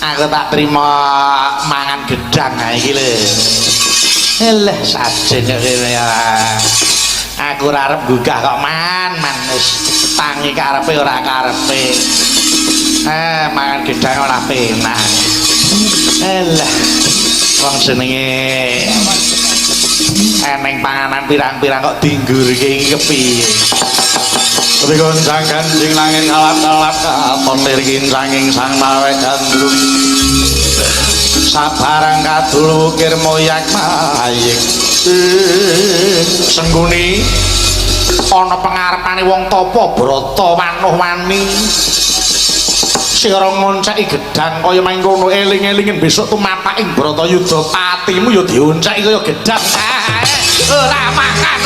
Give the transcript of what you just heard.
Aku tak trima mangan gedang ae iki lho. Eleh, sajen kok kene ya. Aku ora arep gugah kok, man, man wis tangi karepe ora karepe. Eh, mangan gedang ora penak. Elah. Wong jenenge eneng panganan pirang-pirang kok dinggurke iki kepiye? Gonjang ganjing langit kalap-kalap katon lir kincanging sang mawek gandrung. Sabarang kadul ukir moyak mayik. Sengguni, ana pengarepane wong tapa brata wanuh wani sing ora ngonceki gedang kaya mangkono. Eling-elingen besok tumapak ing Bratayuda, patimu ya dionceki kaya gedang. Ora makan.